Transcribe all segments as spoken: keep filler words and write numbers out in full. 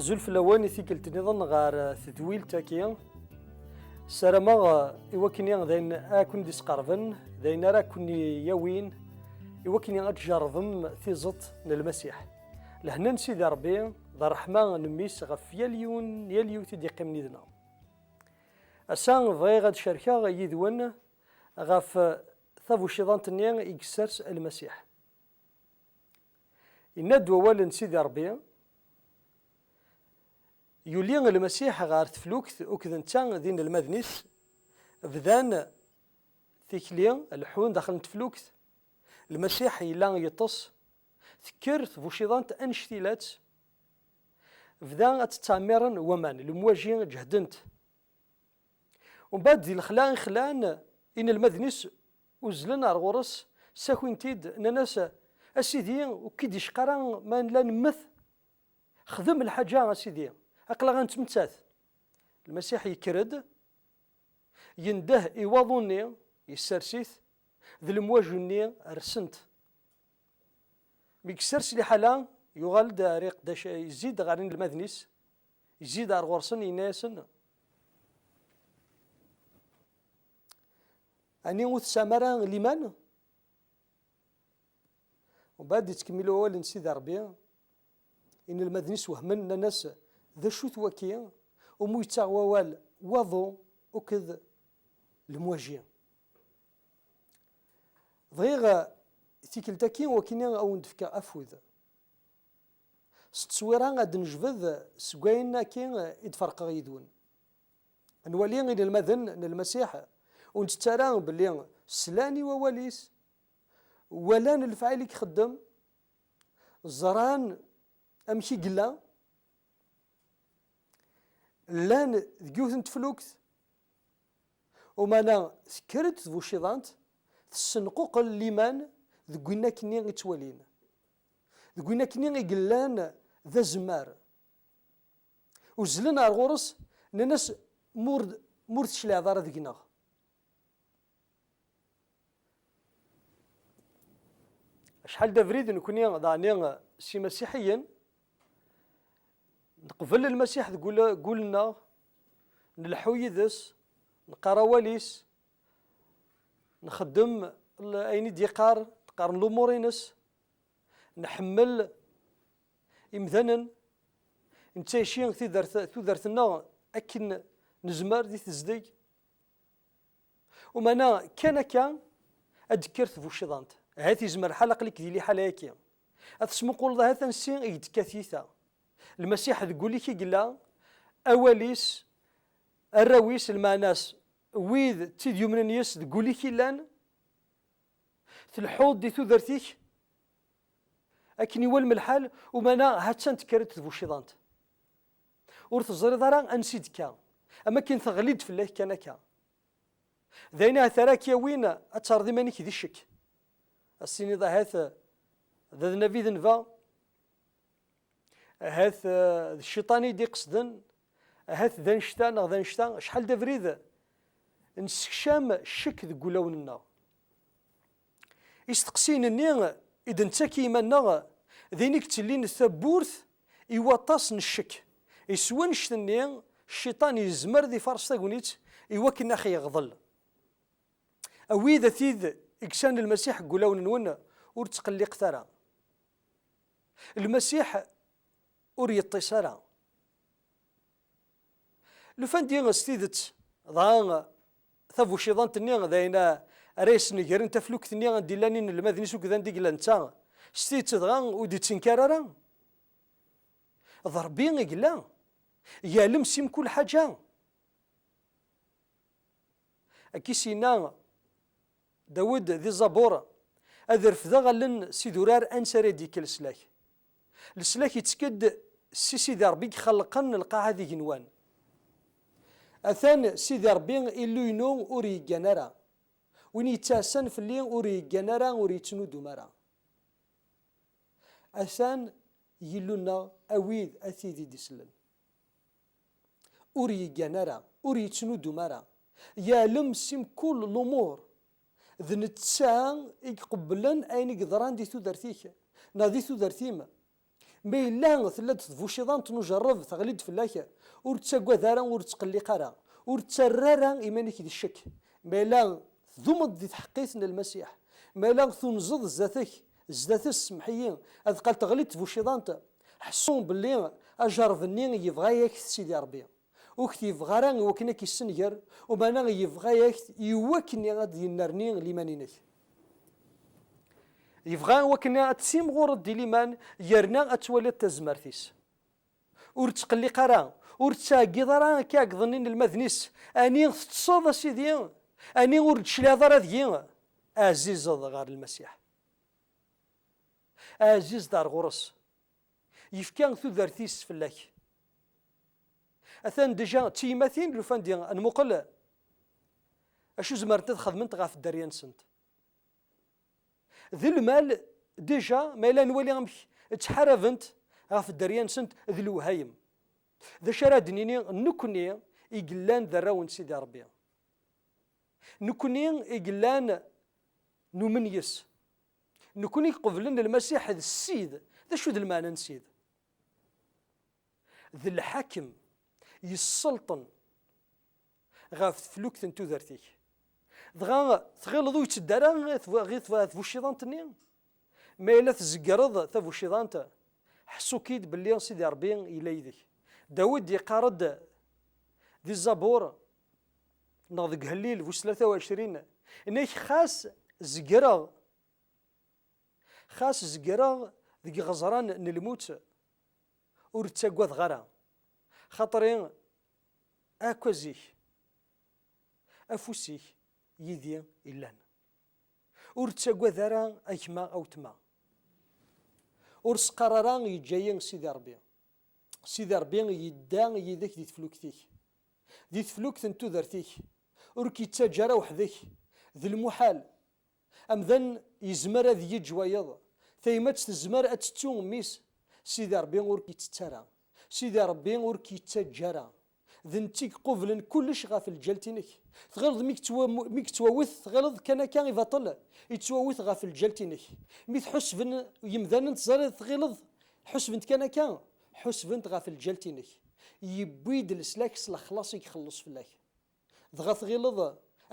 Azul fell-awen i tikkelt nniḍen ɣer tedwilt-agi. Ssarameɣ i wakken d ayen ara ken-d-isqerben, d ayen ara ken-yawin, i wakken ad tjerrbem tiẓeṭ n Lmasiḥ. Lehna n Sidi Ṛebbi d ṛṛeḥma n Mmi-s ɣef yal yiwen, yal yiwet i d-iqqimen yid-neɣ. Ass-a bɣiɣ ad cerkeɣ yid-wen ɣef tabuciḍant-nni i yessers Lmasiḥ. Yenna-d wawal n Sidi Ṛebbi, yuli Lmasiḥ ɣer teflukt, akked netta d inelmaden-is bdan tikli, leḥḥun daxel n teflukt. Lmasiḥ yella yeṭṭes, tekker tbuciḍant annect-ilatt, bda ad tt-ttɛemmiren waman, lemwaji ǧehdent. Umbeɛd di lexla i xlan, inelmaden-is uzzlen ar ɣur-s, ssakin-t-id, nnan-as: "A Sidi, ur k-id-icqa ara ma nella nemmet? Xdem lḥaǧa, a Sidi, aql-aɣ nettmettat." Lmasiḥ yekker-d, yendeh i waḍu-nni, yessers-it, d lemwaǧu-nni rsent. Mi yessers liḥala, yuɣal-d ar iqeddac, yezzi-d ɣer inelmaden-is, yezzi-d ar ɣur-sen, yenna-yasen: "Ɛni ur tesɛam ara liman?" Umbeɛd yettkemmil wawal n Sidi Ṛebbi, inelmaden-is wehmen, nnan-as: "D acu-t waki umi yettaɣ wawal waḍu akked lemwaji?" Bɣiɣ, eh, tikkelt-agi wakini a wen-d-fkeɣ afud. S tteswira ad d-nejbed seg wayen-agi i d-ferqeɣ yid-wen. Ad nwali inelmaden n Lmasiḥ ur nttett ara belli slan i wawal-is, walan lefɛayel i ixeddem, ẓran amek i yella, llan deg yiwet n teflukt, umana tekker-d tbuciḍant, tessenquqel liman deg win akkenni i ttwalin, deg win akkenni i yellan d azemmar. Uzzlen ar ɣur-s, nnan-as: "Mur, mur tecliɛeḍ ara deg-neɣ." Acḥal d abrid nekni daɣni s imasiḥiyen, neqbel Lmasiḥ deg ul-, deg wul-nneɣ, nleḥḥu yid-s, neqqar awal-is, nxeddem l-, ayen i d-yeqqar, neqqaren lumuṛ-ines, nḥemmel imdanen, nettɛici tidert, tudert-nneɣ akken nezmer di tezdeg. Umana kan akka ad d-tekker tbuciḍant. Ahat yezmer lḥal aql-ik di liḥala-agi. Ad tesmuquleḍ ahat ansi i d-tekka tyita. Lmasiḥ deg wul-ik i yella, awal-is, arraw-is, lmeɛna-s, wid d tid yumnen yes deg wul-ik i llan, tleḥḥuḍ di tudert-ik, akken iwalem lḥal, umana ha-tt-an tekker-d tbuciḍant. Ur teẓriḍ ara ansi d-tekka, am akken teɣli-d fell-ak kan akka. D ayen ahat ara k-yawin ad terreḍ iman-ik di ccek. Ad s-tiniḍ ahat d adnabi d nnba, ahat, eh, d cciṭan i d-iqesden, ahat d annect-a neɣ d annect-a, acḥal d abrid nessekcam ccek deg wulawen-nneɣ. Isteqsiyen-nni i d-nettak i yiman-nneɣ d ayen i yettellin tawwurt i waṭas n ccek. I s wannect-nni, cciṭan yezmer ad ifaṛes tagnit i wakken ad ɣ-yeɣḍel. A wid, a tid i yesɛan Lmasiḥ deg wulawen-nwen, ur ttqelliqet ara. Lmasiḥ ur yeṭṭis ara. Lufandi s tidet, dɣa tabuciḍant-nni d ayen ara yesnegren taflukt-nni anda i llan inelmaden-is akked anda i yella netta, s tidet dɣa ur d-yettenkar ara. D Ṛebbi i yella, yeɛlem si mkul ḥaǧa. Akka i s-yenna Dawed di Zabur: "Ad refdeɣ allen s idurar ansi ara d-yekk leslak." Leslak yettekk-d si Sidi Ṛebbi i ixelqen lqaɛa d igenwan. Atan Sidi Ṛebbi, Illu-inu, ur yeggan ara. Win yettɛassan fell-i ur yeggan ara, ur yettnudum ara. Atan Yillu-nneɣ, a wid, a tid i d-isellen. Ur yeggan ara, ur yettnudum ara. Yeɛlem si mkul lumuṛ. D netta i iqebblen ayen i yeḍran di tudert-ik, neɣ di tudert-im. Ma yella tella-d tbuciḍant n ujerreb teɣli-d fell-ak, ur ttagad ara, ur ttqelliq ara, ur ttarra ara iman-ik di ccek. Ma yella tdumeḍ di tḥeqqit n Lmasiḥ, ma yella tunzeḍ zdat-k, zdat-s, semmeḥ-iyi, ad qal teɣli-d tbuciḍant, ḥṣu belli ajerreb-nni yebɣa-yak-t Sidi Ṛebbi. Ur k-t-yebɣa ara i wakken ad k-issenger, umana yebɣa-yak-t i wakken ad yennerni liman-inek. Yebɣa i wakken ad timɣureḍ di liman, yerna ad twaliḍ tazmert-is. Ur ttqelliq ara, ur ttɛeggiḍ ara akka ɛeggeḍ-nni n inelmaden-is, ani teṭṭseḍ a Sidi, ani ur d-tecliɛeḍ ara deg-i, ɛzizeḍ ɣer Lmasiḥ. Ɛzizeḍ ar ɣur-s. Yefka tudert-is fell-ak. Atan déjà d tiyemmatin lufan di ad nmuqel acu zemrent ad xedment ɣef dderya-nsent. D lmal, déjà, ma yella nwali amek ttḥarabent ɣef dderya-nsent d lewhayem. D acu ara d-nini, nekkni i yellan d arraw n Sidi Ṛebbi. Nekkni i yellan numen yes. Nekkni i iqeblen Lmasiḥ d Ssid. D acu d lmeɛna n Ssid? D lḥakem yesselṭen ɣef teflukt n tudert-ik. Dɣa tɣileḍ ur yetteddu ara ɣer tbu-, ɣer tbu-, tbuciḍant-nni? Ma yella tzegreḍ tabuciḍant, ḥṣu-k-id belli Sidi Ṛebbi yella yid-k. Dawed yeqqar-d di Zabur neɣ deg Hellil bu tlata u ɛecrin, inek xas zegreɣ, xas zegreɣ deg iɣeẓran n lmut, ur ttagadeɣ ara, xaṭri akk a zik afus-ik yid-i illan. Ur ttagad ara a gma a wetma. Ur s-qqar ara yeǧǧa-yi Sidi Ṛebbi. Sidi Ṛebbi yedda yid-k di teflukt-ik, di teflukt n tudert-ik. Ur k-yettaǧǧa ara weḥd-k. D lmuḥal. Amdan yezmer ad yeǧǧ wayeḍ. Tayemmat tezmer ad tettu mmi-s. Sidi Ṛebbi ur k-yettett ara. Sidi Ṛebbi ur k-yettaǧǧa ara. D netta i iqublen kullec ɣef lǧalt-inek. Tɣileḍ mi yettwa-, mi yettwawet, tɣileḍ kan akka i baṭel? Yettwawet ɣef lǧalt-inek. Mi t-ḥusben yemdanen, teẓriḍ, tɣileḍ ḥusben-t kan akka? Ḥusben-t ɣef lǧalt-inek. Yewwi-d leslak s lexlaṣ i ixelleṣ fell-ak. Dɣa tɣileḍ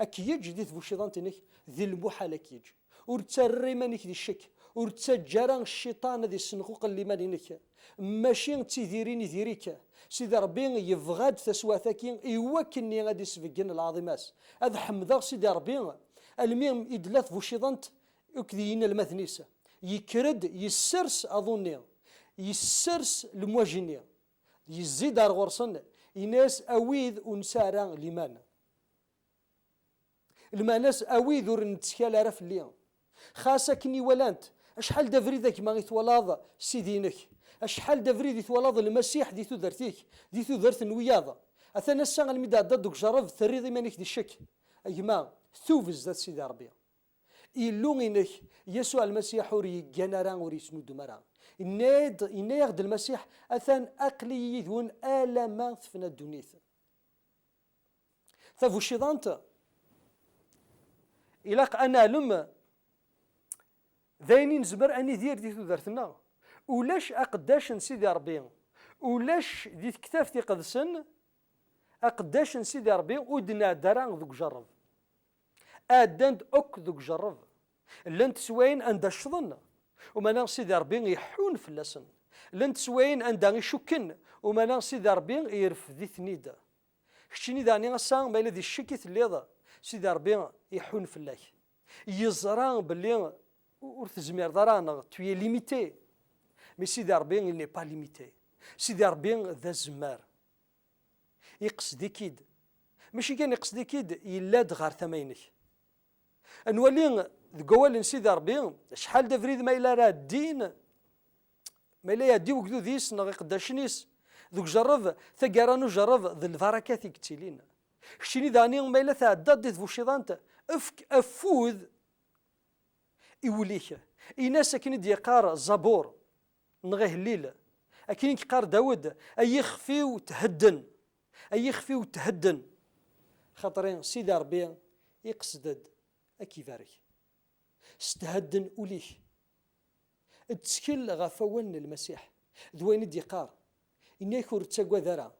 ad k-yeǧǧ di tbuciḍant-inek? Di lmuḥal ad k-yeǧǧ. Ur ttarra iman-ik di ccek, ur ttaǧǧa ara cciṭan ad issenquqel liman-inek. Mačči d tidirin i diri-k. Sidi Ṛebbi yebɣa-d taswiɛt-agi i wakken ad isbeggen lɛaḍima-s. Ad ḥemdeɣ Sidi Ṛebbi almi i d-tella tbuciḍant akked yinelmaden-is. Yekker-d, yessers aḍu-nni, yessers lemwaji-nni. Yezzi-d ar ɣur-sen, yenna-yas: "A wid ur nesɛi ara liman." Lmeɛna-s: "A wid ur nettkal ara fell-i." Xas akken i walant, acḥal d abrid a gma i twalaḍ Sidi-inek, acḥal d abrid i twalaḍ Lmasiḥ di tudert-ik, di tudert n wiyaḍ. Atan ass-a almi d-ɛeddaḍ deg ujerreb, terriḍ iman-ik di ccek. A gma, tub zdat Sidi Ṛebbi. Illu-inek, Yasuɛ Lmasiḥ, ur yeggan ara, ur yettnuddum ara. Yenna-d, yenna-yaɣ-d Lmasiḥ: "Atan aql-iyi yid-wen alamma tefna ddunit." Tabuciḍant, ilaq ad neɛlem d ayen i nezmer ad nidir di tudert-nneɣ. Ulac aqeddac n Sidi Ṛebbi, ulac di tektabt iqedsen aqeddac n Sidi Ṛebbi ur d-nɛedda ara deg ujerreb. Ɛeddan-d akk deg ujerreb. Llant teswayin anda ccḍen, umana Sidi Ṛebbi iḥun fell-asen. Llant teswayin anda i cukken, umana Sidi Ṛebbi irfed-iten-id. Keččini daɣni ass-a, ma yella di ccek i telliḍ, Sidi Ṛebbi iḥun fell-ak. Yeẓra belli ur tezmireḍ ara, neɣ tu es limité. Mais Sidi Ṛebbi, il n'est pas limité. Sidi Ṛebbi d azemmar. Iqsed-ik-id. Mačči kan iqsed-ik-id, yella-d ɣer tama-inek. Ad nwali deg wawal n Sidi Ṛebbi, acḥal d abrid ma yella ara ɛeddin, ma yella iɛeddi ugdud-is neɣ iqeddacen-is deg ujerreb, taggara n ujerreb d lbarakat i yettilin. Keččini daɣni ma yella tɛeddaḍ di tbuciḍant, efk afud i wul-ik. Ini-as akken i d-yeqqar Zabur neɣ Ahellil, akken i yeqqar Dawed: "Ay ixef-iw thedden, ay ixef-iw thedden." Xaṭri Sidi Ṛebbi iqsed-d ad k-ibarek. Stehedden ul-ik. Ttkel ɣef wawal n Lmasiḥ. D wayen i d-yeqqar. Yenna-yak ur ttagad ara.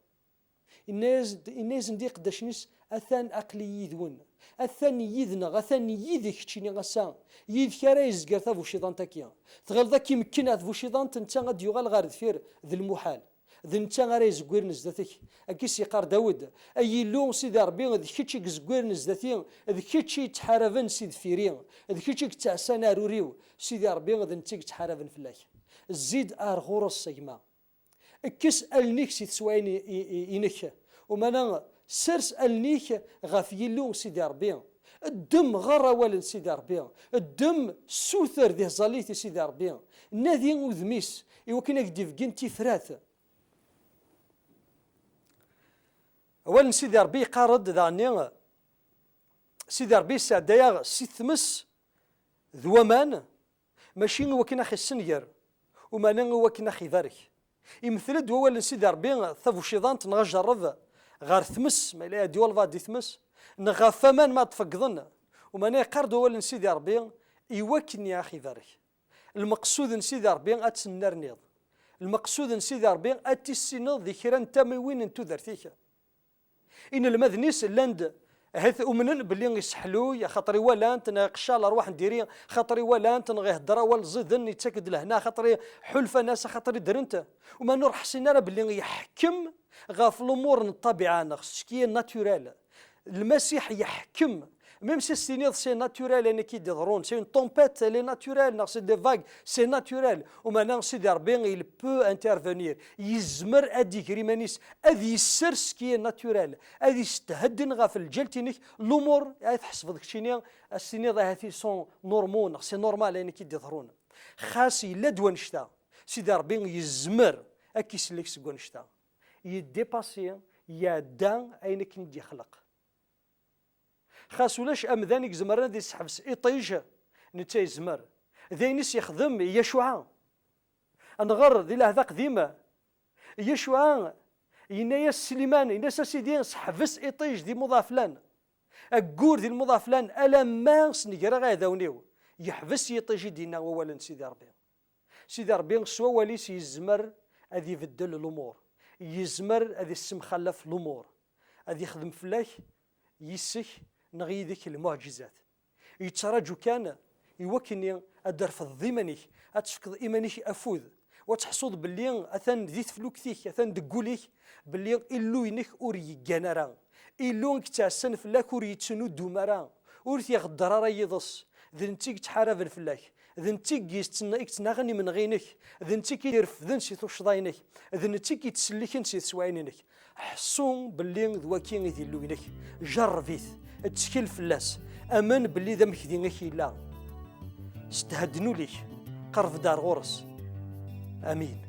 Yenna-yas-d, yenna-yasen-d i iqeddacen-is, atan aql-i yid-wen. Atan yid-neɣ, atan yid-k keččini ass-a. Yid-k ara yezger tabuciḍant-agi. Tɣileḍ ad k-imekken ɣer tbuciḍant, netta ad d-yuɣal ɣer deffir, d lmuḥal. D netta ara yezgwiren zdat-k. Akka i s-yeqqar Dawed, ay Illu, Sidi Ṛebbi, d kečč i yezgwiren zdat-i, d kečč i yettḥaraben si deffir-i, d kečč i yettɛassan aɛrur-iw, Sidi Ṛebbi, d netta i yettḥaraben fell-ak. Zzi-d ar ɣur-s, a gma. Kkes allen-ik si teswayin i, i, i, inek. Umana, sers allen-ik ɣef Yillu Sidi Ṛebbi. Ddem, ɣer awal n Sidi Ṛebbi. Ddem, suter di tẓallit i Sidi Ṛebbi. Nadi udem-is, i wakken ad k-d-ibeggen tifrat. Awal n Sidi Ṛebbi yeqqar-d daɣenni, Sidi Ṛebbi yesɛedda-yaɣ si tmes d waman, mačči i wakken ad aɣ-issenger, umana i wakken ad aɣ-ibarek. Imetel-d wawal n Sidi Ṛebbi tabuciḍant neɣ ajerreb ɣer tmes, ma yella ad iwalbaḍ di tmes, neɣ ɣef waman ma ad d-feggḍen. Umana yeqqar-d wawal n Sidi Ṛebbi i wakken ad aɣ-ibarek. Lmeqsud n Sidi Ṛebbi ad tennerniḍ. Lmeqsud n Sidi Ṛebbi ad tissineḍ di kra n tamiwin n tudert-ik. Inelmaden-is llan-d, ahat umnen belli iseḥluy, axaṭer iwalan-t, neɣ iqeccal ṛwaḥ n diri, axaṭer iwalan-t, neɣ ihedder awal ẓiden, yettak-d lehna, axaṭer ḥulfan-as, axaṭer ddren-t. Umana ur ḥṣin ara belli yeḥkem ɣef lumuṛ n ṭṭabiɛa-nneɣ, ce qui est naturel. Lmasiḥ yeḥkem. Même si s-tiniḍ c'est naturel ayen akka i d-iḍerrun, c'est une tempête, elle est naturelle, neɣ c'est des vagues, c'est naturel. Umana Sidi Ṛebbi, il peut intervenir. Yezmer ad d-iger iman-is, ad yesser ce qui est naturel, ad yestehedden ɣef lǧalt-inek lumuṛ ay tḥesbeḍ keččini, ad s-tiniḍ ahat ils sont normaux, neɣ c'est normal ayen akka i d-iḍerrun. Xas yella-d wannect-a, Sidi Ṛebbi yezmer ad k-isellek seg wannect-a. Yeddipasi, yeɛda ayen akken i d-yexleq. Xas ulac amdan i izemren ad yesseḥbes iṭij, netta yezmer. D ayen i s-yexdem i Yacuɛa. Ad nɣer di Lɛehd Aqdim, Yacuɛa yenna-yas Sliman, yenna-yas: "A Sidi, seḥbes iṭij di lmuḍa flan. Aggur di lmuḍa flan, alamma snegreɣ iɛdawen-iw." Yeḥbes yiṭij i d-yenna wawal n Sidi Ṛebbi. Sidi Ṛebbi s wawal-is yezmer ad ibeddel lumuṛ, yezmer ad issemxallaf lumuṛ, ad ixdem fell-ak, yis-k neɣ yid-k lmuɛǧizat. Yettraǧu kan i wakken ad d-terfdeḍ iman-ik, ad tefkeḍ iman-ik afud, u ad teḥṣuḍ belli atan di teflukt-ik, atan deg wul-ik, belli Illu-inek ur yeggan ara, Illu i yettɛassan fell-ak ur yettnuddum ara, ur t-iɣedder ara yiḍes, d netta i yettḥaraben fell-ak, d netta i yettn-, i yettnaɣen imenɣi-inek, d netta i k-irefden si tuccḍa-inek, d netta i k-yettselliken si teswayin-inek. Ḥṣu belli d waki i d Illu-inek. Jerreb-it, ttkel fell-as, amen belli d amekdi-ik yella. Stehden ul-ik, qerreb-d ar ɣur-s. Amin.